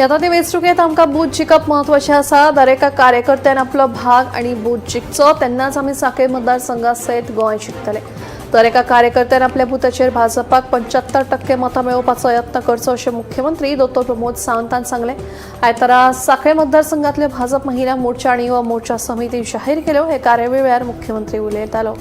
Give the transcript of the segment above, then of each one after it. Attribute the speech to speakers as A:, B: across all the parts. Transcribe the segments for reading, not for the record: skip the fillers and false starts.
A: आता ते वेंचणुकेत आमकां बूथ जिखप म्हत्वाचें आसा. दरेका कार्यकर्त्यान आपलो भाग आनी बूथ जिखचो, तेन्नाच आमी सांखळे मतदारसंघा सयत गोंय जिखतले. दरेका कार्यकर्त्यान आपल्या बुथाचेर भाजपाक 75% मतां मेळोवपाचो यत्न करचो अशें मुख्यमंत्री डॉ प्रमोद सावंतान सांगलें. आयतारा सांखळे मतदारसंघातले भाजप महिला मोर्चा आनी युवा मोर्चा समिती जाहीर केल्यो. हे कार्यावळी वेळार मुख्यमंत्री उलयतालो.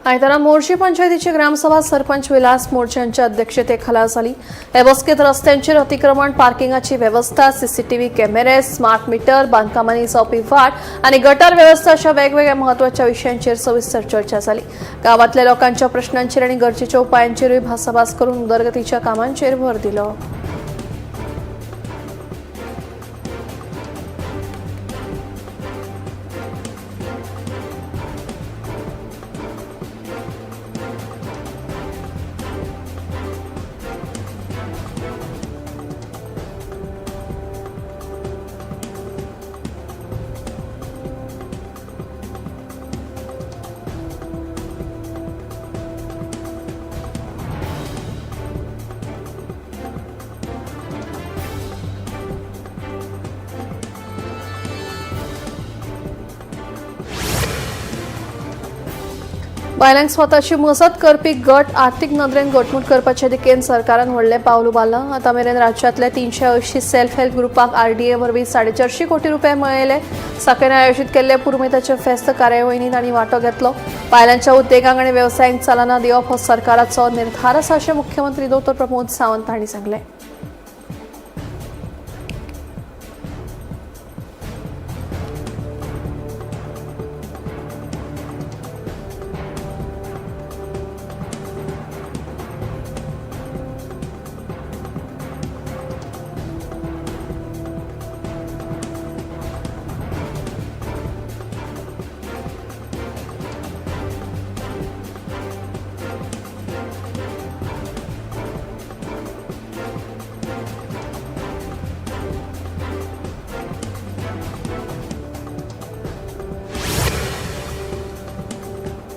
A: आयतारा मोर्शी पंचायतीची ग्रामसभा सरपंच विलास मोर्चे यांच्या अध्यक्षतेखाला झाली. हे बसकेत रस्त्यांचेर अतिक्रमण, पार्किंगाची वेवस्था, सीसीटीव्ही कॅमेरे, स्मार्ट मीटर, बांदकामांनी जावपी वाट आनी गटर वेवस्था अशा वेगवेगळ्या म्हत्वाच्या विशयांचेर सविस्तर चर्चा जाली. गावातल्या लोकांच्या प्रश्नांचेर आनी गरजेच्या उपायांचेरूय भासाभास करून उदरगतीच्या कामांचेर भर दिलो. बायलांक स्वताची मजत करपी गट आर्थीक नदरेन घटमूट करपाचे दिकेन सरकारान व्हडलें पावल उबारलां. आतां मेरेन राज्यांतल्या 380 सेल्फ हेल्प ग्रुपाक आरडीए वरवीं 450 कोटी रुपये मेळयले. सांखळेन आयोजीत केल्ले पुरुमेताचे फेस्त कार्यावळींनी तांणी वांटो घेतलो. बायलांच्या उद्देगांक आनी वेवसायांक चालना दिवप हो सरकाराचो निर्धार आसा अशें मुख्यमंत्री डॉ प्रमोद सावंत हांणी सांगलें.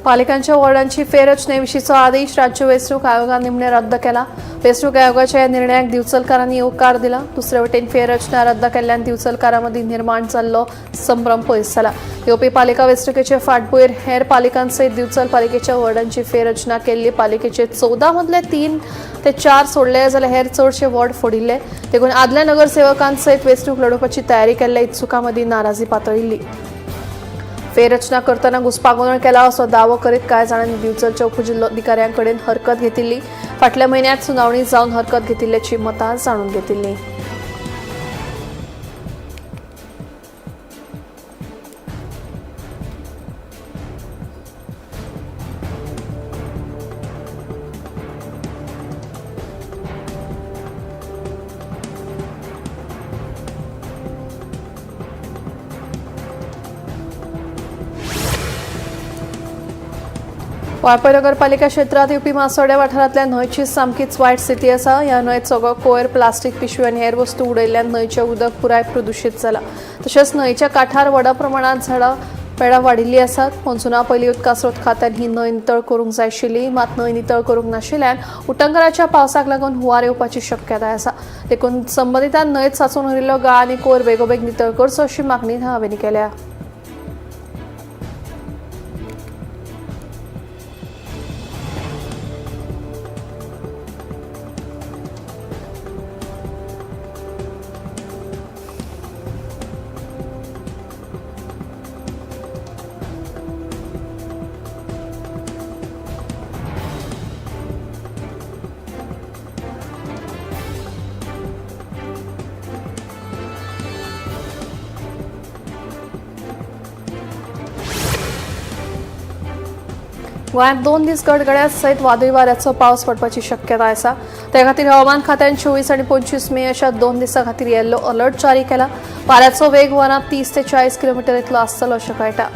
A: पालिकांच्या वॉर्डांची फेररचनेविशींचो आदेश राज्य वेंचणूक आयोगान निमणे रद्द केला. वेंचणूक आयोगाच्या ह्या निर्णयाक दिवचलकारांनी येवकार दिला. दुसरे वटेन फेररचना रद्द केल्ल्यान दिवचलकारांमदीं निर्माण जाल्लो संभ्रम पयस जाला. येवपी पालिका वेंचणुकेचे फाटभूंयेर हेर पालिकांसयत दिवचल पालिकेच्या वॉर्डांची फेररचना केल्ली. पालिकेचे 14 मदले 3 ते 4 सोडले जाल्यार हेर चडशे वॉर्ड फोडिल्ले. देखून आदल्या नगरसेवकांसयत वेंचणूक लढोवपाची तयारी केल्ल्या इत्सुकांमदीं नाराजी पातळिल्ली. फेररचना करतना घुस्पागोंदळ केला असो दावो करीत कांय जाणांनी दिवचलच्या उपजिल्लोधिकाऱ्यांकडेन हरकत घेतिल्ली. फाटल्या म्हयन्यांत सुनावणी जावन हरकत घेतिल्ल्याची मतां जाणून घेतिल्ली. वाळपय नगरपालिका क्षेत्रात येवपी मासोड्या वाठारांतल्या न्हंयची सामकीच वायट स्थिती आसा. ह्या न्हंयेत सगळो कोयर, प्लास्टीक पिशवी आनी हेर वस्तू उडयल्ल्यान न्हंयचें उदक पुराय प्रदुशीत जालां. तशेंच न्हंयच्या काठार व्हडा प्रमाणांत झाडां पेडां वाडिल्लीं आसात. मोन्सुना पयलीं उदका स्रोत खात्यान ही न्हंय नितळ करूंक जाय आशिल्ली, मात न्हंय नितळ करूंक नाशिल्ल्यान उटंगराच्या पावसाक लागून हुंवार येवपाची शक्यताय आसा. देखून संबंदितान न्हंयेत सांचून उरिल्लो गाळ आनी कोयर बेगोबेग नितळ करचो अशी मागणी थळाव्यांनी केल्या. गोंयांत 2 दीस गडगड्या सयत वादळी वाऱ्याचो पावस पडपाची शक्यताय आसा. ते खातीर हवामान खात्यान 24 आनी 25 मे अशा 2 दिसां खातीर येल्लो अलर्ट जारी केला. वाऱ्याचो वेग वरांत 30 ते 40 किलोमिटर इतलो आसतलो अशें कळटा.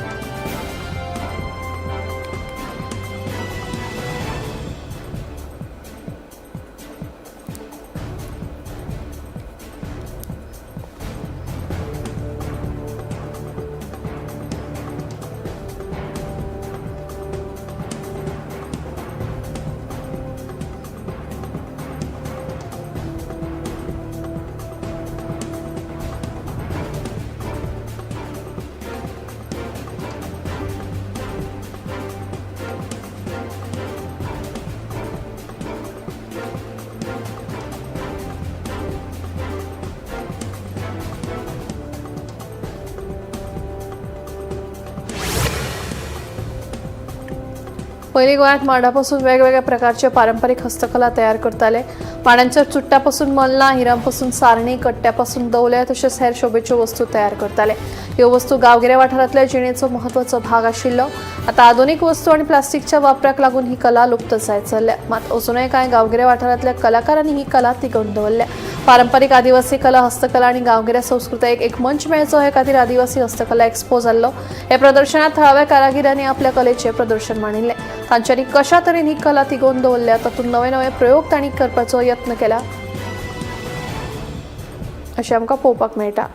A: पयलीं गोंयांत माडापासून वेगवेगळ्या प्रकारचे पारंपरीक हस्तकला तयार करताले. माडांच्या चुट्टापासून मल्लां, हिरांपासून सारणी, कट्ट्यापासून दवले तशेंच हेर शोभेच्यो वस्तू तयार करताले. ह्यो वस्तू गांवगिऱ्या वाठारांतल्या जिणेचो म्हत्वाचो भाग आशिल्लो. आतां आधुनीक वस्तू आनी प्लास्टिकच्या वापराक लागून ही कला लुप्त जायत चल्ल्या. मात अजुनूय कांय गांवगिऱ्या वाठारांतल्या कलाकारांनी ही कला तिगोवन दवरल्या. पारंपरीक आदिवासी कला, हस्तकला आनी गांवगिऱ्या संस्कृतायेक एक मंच मेळचो हे खातीर आदिवासी हस्तकला एक्सपो जाल्लो. हे प्रदर्शनात थळाव्या कारागिरांनी आपल्या कलेचें प्रदर्शन मांडिल्लें. तांच्यांनी कशा तरेन ही कला तिगोवन दवरल्या तातूंत नवे नवे प्रयोग तांणी करपाचो यत्न केला अशें आमकां पळोवपाक मेळटा.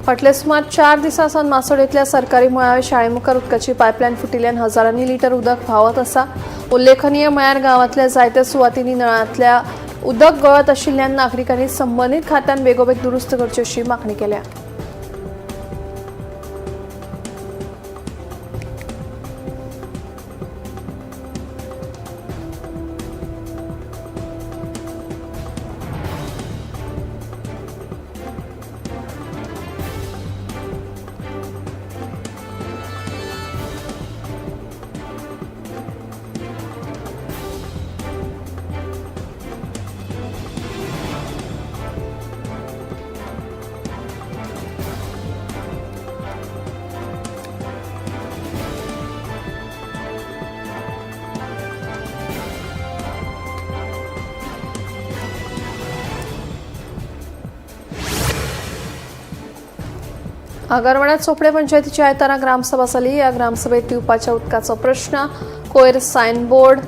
A: फाटले सुमार 4 दिसां सावन मासोडेंतल्या सरकारी मुळाव्या शाळे मुखार उदकाची पायपलायन फुटिल्ल्यान हजारांनी लिटर उदक व्हांवत आसा. उल्लेखनीय म्हळ्यार गांवांतल्या जायत्या सुवातींनी नळांतल्या उदक गळत आशिल्ल्यान नागरिकांनी संबंदीत खात्यान बेगोबेग दुरुस्त करची अशी मागणी केल्या. आगरवाड्यात चोपडे पंचायतीची आयतारा ग्रामसभा जाली. ह्या ग्रामसभेत पिवपाच्या उदकाचो प्रश्न, कोयर सायनबोर्ड,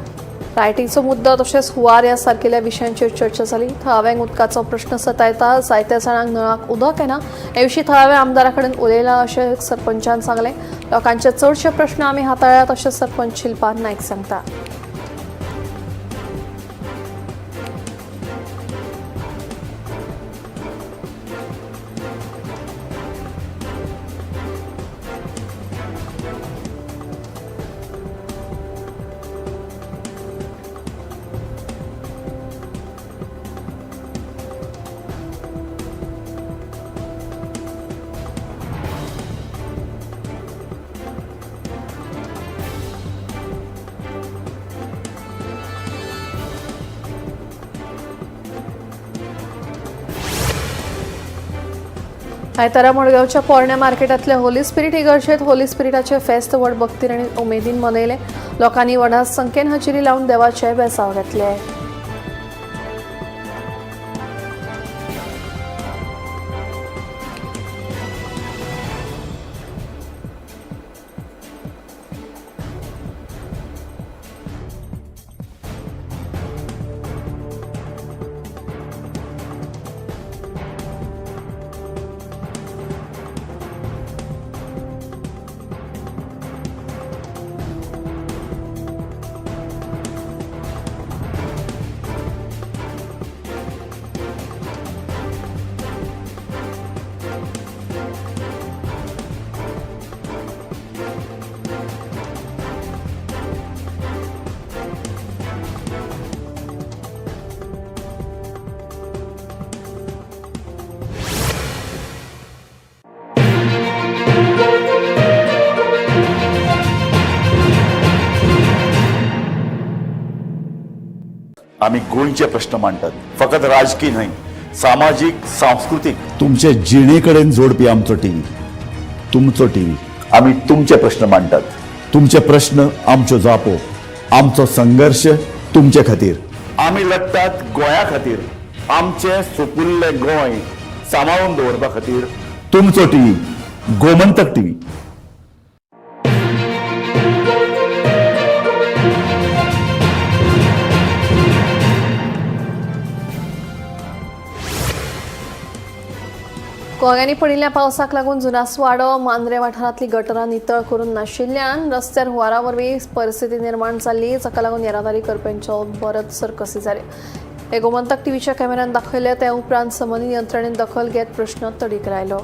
A: लायटीचो मुद्दो तशेंच हुंवार ह्या सारकेल्या विशयांचेर चर्चा जाली. थळाव्यांक उदकाचो प्रश्न सतायता, जायत्या जाणांक नळाक उदक येना हे विशीं थळाव्या आमदारा कडेन उलयला अशें सरपंचान सांगलें. लोकांचे चडशे प्रश्न आमी हाताळ्यात अशें सरपंच शिल्पा नायक सांगता. आयतारा मडगांवच्या पोरण्या मार्केटांतल्या होली स्पिरीट इगर्जेत होली स्पिरिटाचे फेस्त व्हड भक्तीन आनी उमेदीन मनयलें. लोकांनी व्हडा संख्येन हजेरी लावन देवाचे बेसांव घेतले.
B: आमी गोंयचे प्रश्न मांडटात, फकत राजकी न्हय, सामाजीक, सांस्कृतीक, तुमचे जिणे कडेन जोडपी आमचो टीव्ही, तुमचो टीव्ही। आमी तुमचे प्रश्न मांडटात, तुमचे प्रश्न आमच्यो जापो, आमचो संघर्श तुमचे खातीर। आमी लडटात गोंया खातीर, आमचें सुपुल्लें गोंय सांबाळून दवरपा खातीर। तुमचो टीव्ही, गोमंतक टीव्ही।
A: गोंयांनी पडिल्ल्या पावसाक लागून जुनासवाडो मांद्रे वाठारांतली गटरां नितळ करून नाशिल्ल्यान रस्त्यार हुंवारा वरवीं परिस्थिती निर्माण जाल्ली, जाका लागून येरादारी करप्यांचो बरोच सर्कसी जाली। हे गोमंतक टीव्हीच्या कॅमेऱ्यान दाखयले ते उपरांत संबंदीत यंत्रणेन दखल घेत प्रश्न तडीक लायलो।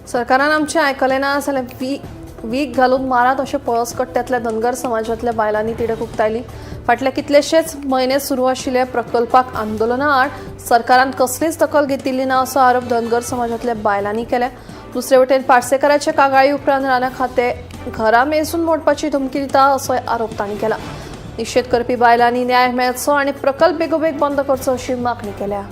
A: सरकारान आमचें आयकलें ना जाल्यार वीख घालून मारात अशें पळसकट्ट्यांतल्या धनगर समाजांतल्या बायलांनी तिडक उक्तायली। फाटले कितलेशेच म्हयने सुरू आशिल्ल्या प्रकल्पाक आंदोलना आड सरकारान कसलीच दखल घेतिल्ली ना असो आरोप धनगर समाजांतल्या बायलांनी केल्या। दुसरे वटेन पार्सेकाराच्या कागाळी उपरांत रानां खातें घरां मेजून मोडपाची धमकी दिता असोय आरोप तांणी केला। निशेध करपी बायलांनी न्याय मेळचो आनी प्रकल्प बेगोबेग बंद करचो अशी मागणी केल्या।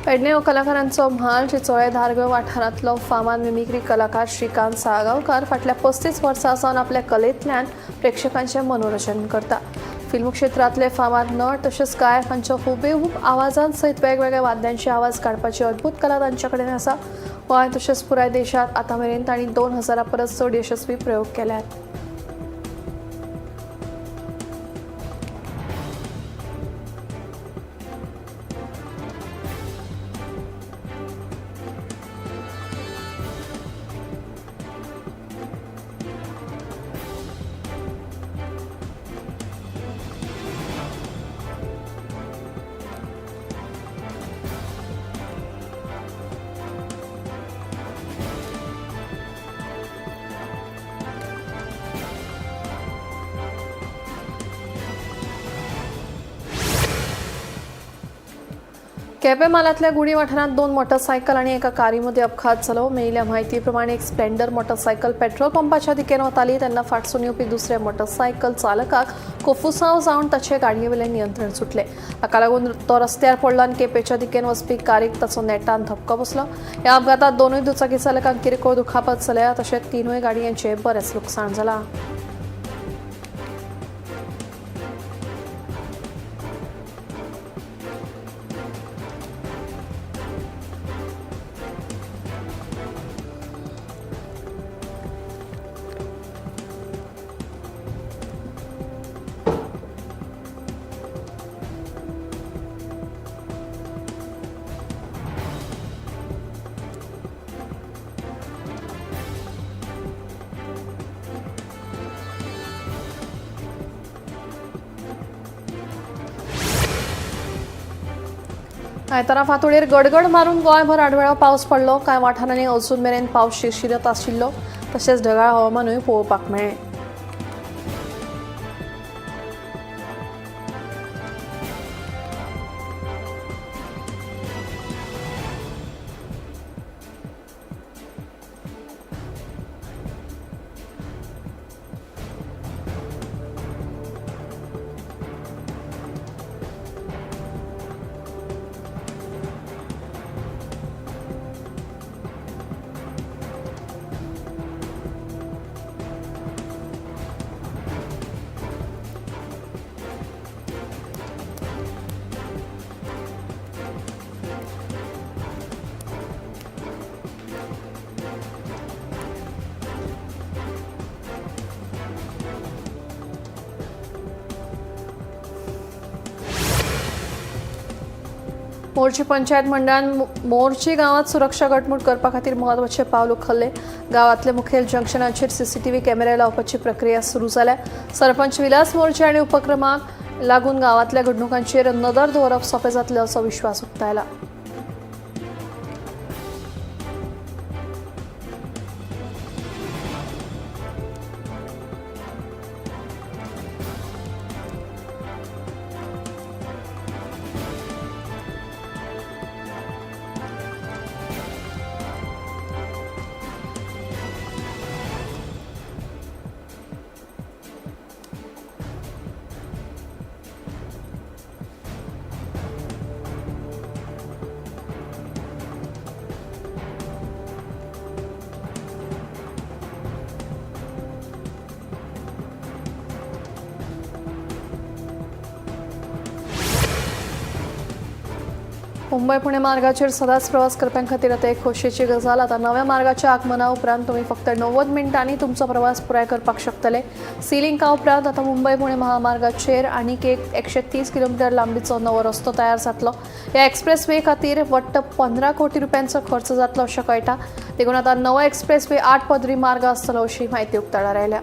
A: पेडणे हो कलाकारांचो म्हाल चिचोळे धारगळ वाठारांतलो फामाद मिमिक्री कलाकार श्रीकांत साळगांवकार फाटल्या 35 वर्सां सावन आपल्या कलेंतल्यान प्रेक्षकांचें मनोरंजन करता। फिल्म क्षेत्रांतले फामाद नट तशेंच गायक हांच्या हुबेहूब आवाजान सयत वेगवेगळ्या वाद्यांचे आवाज काडपाची अद्भुत कला तांचे कडेन आसा। गोंय तशेंच पुराय देशांत आतां मेरेन तांणी 2000 परस चड यशस्वी प्रयोग केल्यात। केपें म्हालांतल्या गुडी वाठारांत 2 मोटरसायकल आनी एका कारीमध्ये अपघात जालो। मेळिल्ल्या म्हायती प्रमाणे एक स्प्लेंडर मोटरसायकल पेट्रोल पंपाच्या दिकेन वताली तेन्ना फाटसून येवपी दुसऱ्या मोटरसायकल चालकाक कोफुसांव जावन ताचे गाडयेवेलें नियंत्रण सुटलें। हाका लागून तो रस्त्यार पडलो आनी केपेंच्या दिकेन वचपी कारीक ताचो नेटान धपको बसलो। ह्या अपघातांत 2 दुचाकी चालकांक किरकोळ दुखापत जाल्या, तशेंच 3 गाडयांचें बरेंच लुकसाण जालां। आयतारा फांतोडेर गडगड मारून गोंयभर आडवेळो पावस पडलो। कांय वाठारांनी अजून मेरेन पावस शिरशिरत आशिल्लो, तशेंच ढगाळ हवामानूय पळोवपाक मेळ्ळें। मोर्ची पंचायत मंडळान मोर्ची गांवात सुरक्षा घटमूट करपा खातीर म्हत्वाचें पावल उखल्लें. गांवांतले मुखेल जंक्शनाचेर सीसीटीव्ही कॅमेरे लावपाची प्रक्रिया सुरू जाल्या. सरपंच विलास मोर्चे आनी उपक्रमाक लागून गांवांतल्या घडणुकांचेर नदर दवरप सोंपें जातलें असो विश्वास उक्तायला. मुंबय पुणे मार्गाचेर सदांच प्रवास करप्यां खातीर आतां एक खोशयेची गजाल. आतां नव्या मार्गाच्या आगमना उपरांत तुमी फक्त 90 मिनटांनी तुमचो प्रवास पुराय करपाक शकतले. सीलिंका उपरांत आतां मुंबय पुणे महामार्गाचेर आनीक एक 130 किलोमिटर लांबीचो नवो रस्तो तयार जातलो. ह्या एक्सप्रेस वे खातीर वट्ट 15 कोटी रुपयांचो खर्च जातलो अशें कळटा. देखून आतां नवो एक्सप्रेस वे 8 पदरी मार्ग आसतलो अशी म्हायती उक्ताडार आयल्या.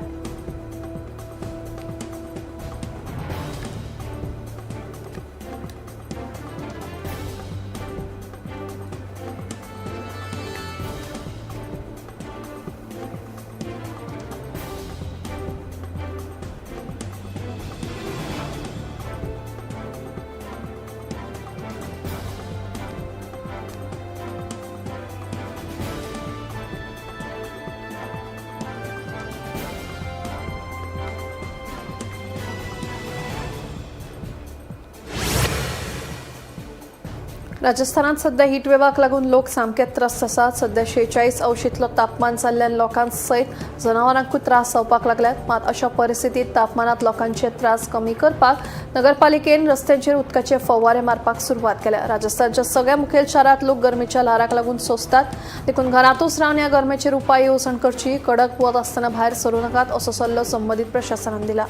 A: राजस्थानात सध्या हीटवेवाक लागून लोक सामके त्रस्त आसात. सध्या 46 अंश इतलो तापमान जाल्ल्यान लोकां सयत जनावरांकूय त्रास जावपाक लागल्यात. मात अशा परिस्थितीत तापमानात लोकांचे त्रास कमी करपाक नगरपालिकेन रस्त्यांचेर उदकाचे फवारे मारपाक सुरवात केल्या. राजस्थानच्या सगळ्या मुखेल शारांत लोक गरमेच्या ल्हाराक लागून सोंसतात. देखून घरांतूच रावन ह्या गरमेचेर उपाय येवजण करची. कडक वत आसतना भायर सरूं नाकात असो सल्लो संबंदीत प्रशासनान दिला.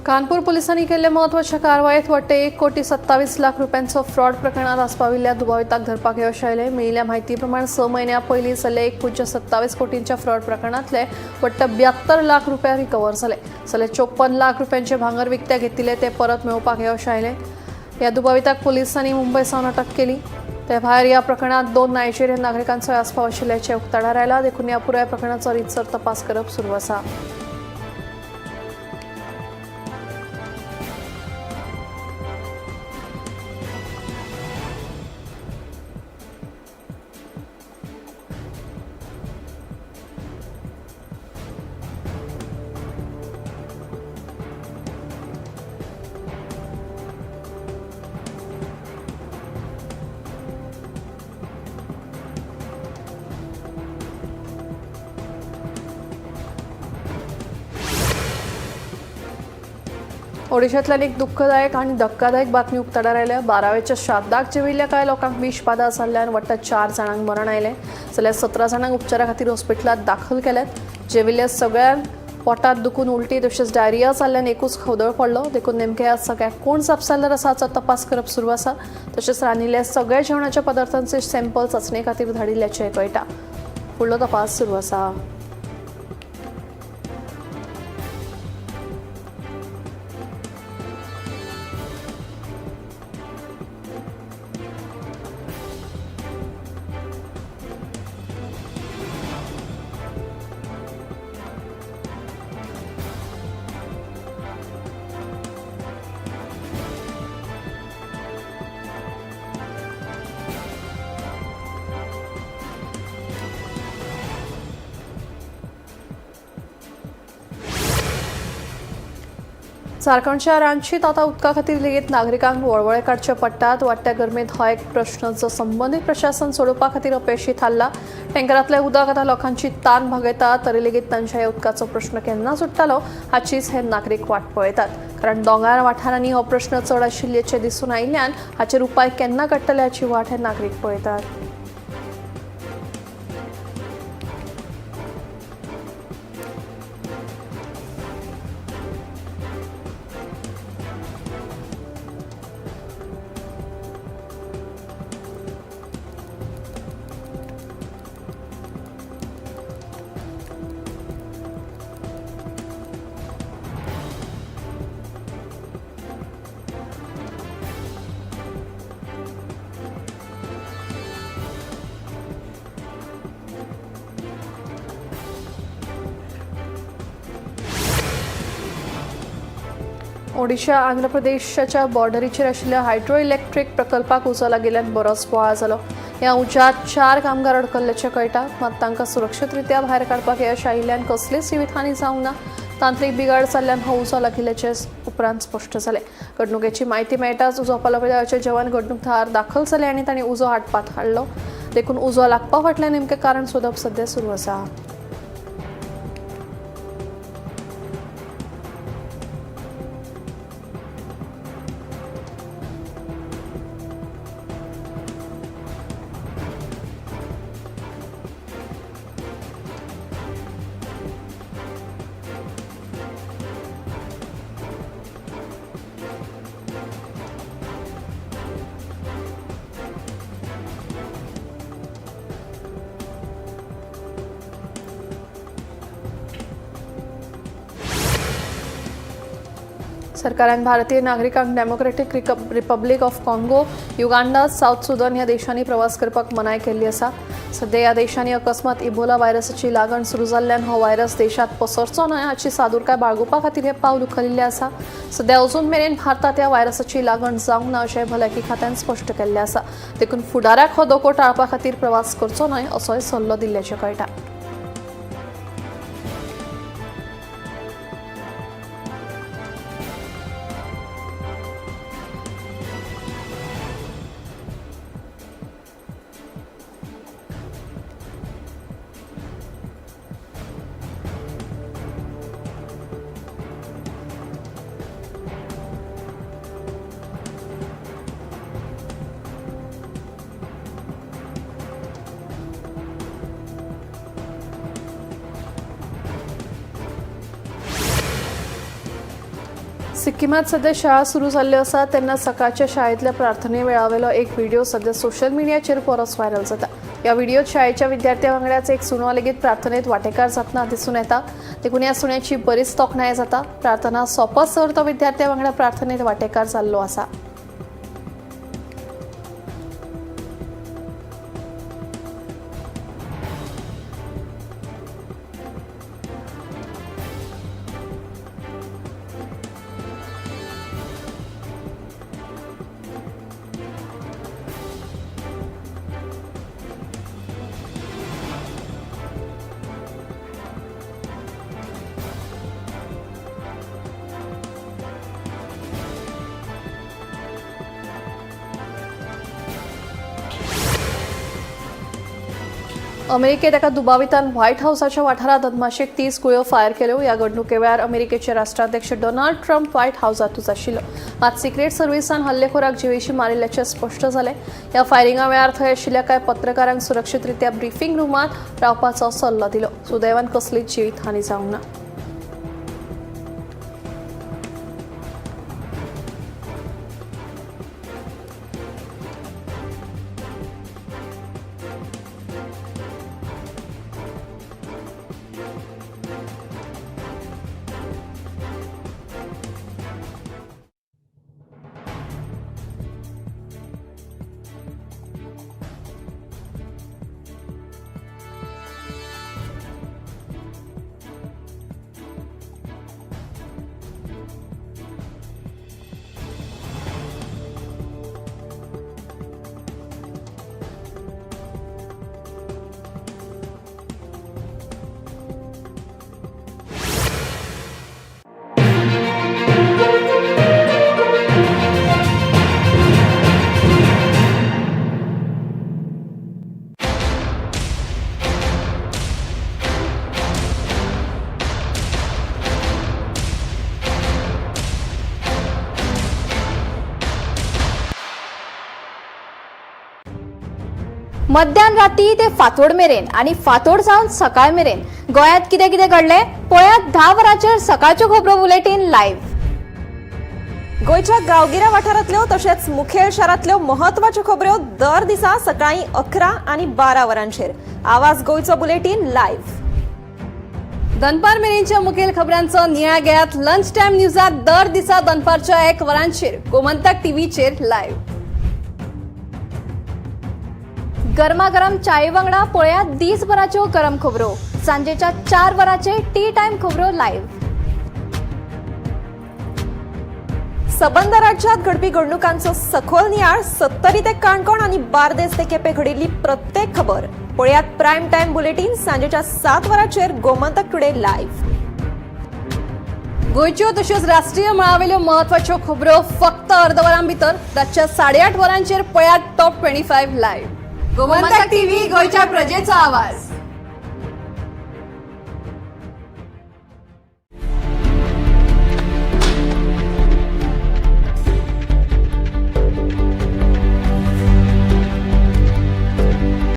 A: कानपूर पोलिसांनी केल्ले म्हत्वाच्या कारवायेत वट्ट 1,27,00,000 रुपयांचो फ्रॉड प्रकरणात आस्पाविल्ल्या दुबाविताक धरपाक यश आयलें. मेळिल्ल्या म्हायती प्रमाण 6 म्हयन्यां पयलीं जाल्ले 1.27 कोटींच्या फ्रॉड प्रकरणांतले वट्ट 72 लाख रुपया रिकवर जाले. जाल्यार 54 लाख रुपयांचे भांगर विकते घेतिल्ले ते परत मेळोवपाक यश आयलें. ह्या दुबाविताक पोलिसांनी मुंबय सावन अटक केली. ते भायर ह्या प्रकरणात 2 नायजेरियन नागरिकांचोय आस्पाव आशिल्ल्याचें उक्ताडार आयलां. देखून ह्या पुराय प्रकरणाचो रितसर तपास करप सुरू आसा. ओडिशांतल्यान एक दुःखदायक आणि धक्कादायक बातमी उक्ताडार आयल्या. बारावेच्या श्राद्धाक जेविल्ल्या कांय लोकांक विष बादा जाल्ल्यान वट्ट 4 जाणांक मरण आयलें. जाल्यार 17 जाणांक उपचारा खातीर हॉस्पिटलांत दाखल केल्यात. जेविल्ल्या सगळ्यांक पोटांत दुखून उलटी तशेंच डायरिया जाल्ल्यान एकूच खवदळ पडलो. देखून नेमकें ह्या सगळ्याक कोण जापसालदार आसा हाचो तपास करप सुरू आसा. तशेंच रांदिल्ल्या सगळ्या जेवणाच्या पदार्थांचे सॅम्पल चांचणे खातीर धाडिल्ल्याचें कळटा. फुडलो तपास सुरू आसा. झारखंडच्या रांचीत आता उदका खातीर लेगीत नागरिकांक वळवळे काडचे पडटात. वाडट्या गरमेंत हो एक प्रश्न जो संबंदीत प्रशासन सोडोवपा खातीर अपेशी थारला. टँकरांतलें उदक आतां लोकांची तान भागयता तरी लेगीत तांच्या ह्या उदकाचो प्रश्न केन्ना सुट्टलो हाचीच हे नागरीक वाट पळयतात. कारण दोंगर वाठारांनी हो प्रश्न चड आशिल्ल्याचें दिसून आयिल्ल्यान हाचेर उपाय केन्ना काडटले हाची वाट हे नागरीक पळयतात. ओडिशा आंध्र प्रदेशाच्या बॉर्डरीचेर आशिल्ल्या हायड्रो इलेक्ट्रीक प्रकल्पाक उजो लागिल्ल्यान बरोच बोवाळ जालो. ह्या उज्यांत 4 कामगार अडकल्ल्याचें कळटा. मात तांकां सुरक्षीतरित्या भायर काडपाक यश आयिल्ल्यान कसलीच जिवीतहानी जावंक ना. तांत्रीक बिघाड जाल्ल्यान हो उजो लागिल्ल्याचें उपरांत स्पश्ट जालें. घडणुकेची म्हायती मेळटाच उजो पालोवपी दळाचे जवान घडणूक थळार दाखल जाले आनी तांणी उजो आटपात हाडलो. देखून उजो लागपा फाटलें नेमकें कारण सोदप सध्या सुरू आसा. सरकारान भारतीय नागरिकांक Democratic Republic of Congo, Uganda, South Sudan ह्या देशांनी प्रवास करपाक मनाय केल्ली आसा. सध्या ह्या देशांनी अकस्मात इबोला व्हायरसाची लागण सुरू जाल्ल्यान हो व्हायरस देशांत पसरचो न्हय हाची सादुरकाय बाळगुपा खातीर हें पावल उखलिल्लें आसा. सध्या अजून मेरेन भारतांत ह्या व्हायरसाची लागण जावंक ना अशें भलायकी खात्यान स्पश्ट केल्लें आसा. देखून फुडाराक हो धोको टाळपा खातीर प्रवास करचो न्हय असोय सल्लो दिल्ल्याचें कळटा. सिक्किमात सध्या शाळा सुरू जाल्ल्यो आसा तेन्ना सकाळच्या शाळेंतल्या प्रार्थने वेळावेलो एक व्हिडिओ सध्या सोशल मिडियाचेर परस व्हायरल जाता. ह्या व्हिडिओत शाळेच्या विद्यार्थ्यां वांगडाच एक सुणो लेगीत प्रार्थनेत वांटेकार जातना दिसून येता. देखून ह्या सुण्याची बरीच तोखणाय जाता. प्रार्थना सोंपसर तो विद्यार्थ्यां वांगडा प्रार्थनेत वांटेकार जाल्लो आसा. अमेरिकेत एका दुबावितान व्हायट हाऊसाच्या वाठारांत अदमाशेक 30 गुळयो फायर केल्यो. ह्या घडणुके वेळार अमेरिकेचे राष्ट्राध्यक्ष डोनाल्ड ट्रम्प व्हायट हाऊसांतूच आशिल्लो. मात सिक्रेट सर्व्हिसान हल्लेखोराक जिवेशी मारिल्ल्याचें स्पश्ट जालें. ह्या फायरिंगा वेळार थंय आशिल्ल्या कांय पत्रकारांक सुरक्षीतरित्या ब्रिफिंग रुमांत रावपाचो सल्लो दिलो. सुदैवान कसलीच जिवीतहानी जावंक ना.
C: मध्यान राती ते फांतोड मेरेन आनी फांतोड सावन सकाळ मेरेन गोंयांत कितें कितें घडलें पळयात 10 वरांचेर सकाळच्यो खबरो बुलेटीन लायव्ह.
D: गोंयच्या गांवगिऱ्या वाठारांतल्यो तशेंच मुखेल शारांतल्यो म्हत्वाच्यो खबऱ्यो दर दिसा सकाळीं 11 आनी 12 वरांचेर आवाज गोंयचो बुलेटीन लायव्ह.
E: दनपार मेरेनच्या मुखेल खबरांचो नियाळ घेयात लंच टायम न्यूजात दर दिसा दनपारच्या 1 वरांचेर गोमंतक टीव्हीचेर लायव्ह.
C: गरमागरम चाये वांगडा पळयात दीसभराच्यो गरम खबरो सांजेच्या 4 वरांचेर टी टायम खबरो लायव्ह.
D: सबंद राज्यात घडपी घडणुकांचो सखोल नियाळ, सत्तरी ते काणकोण आनी बार्देस ते केपें घडिल्ली प्रत्येक खबर पळयात प्रायम टायम बुलेटीन सांजेच्या 7 वरांचेर गोमंतक टुडे लायव्ह.
E: गोंयच्यो तश्योच राष्ट्रीय मळावेल्यो म्हत्वाच्यो खबरो फक्त अर्द वरां भितर रातच्या 8:30 वरांचेर पळयात टॉप 25 लायव्ह. गोमंतक टीव्ही, गोंयच्या प्रजेचो आवाज.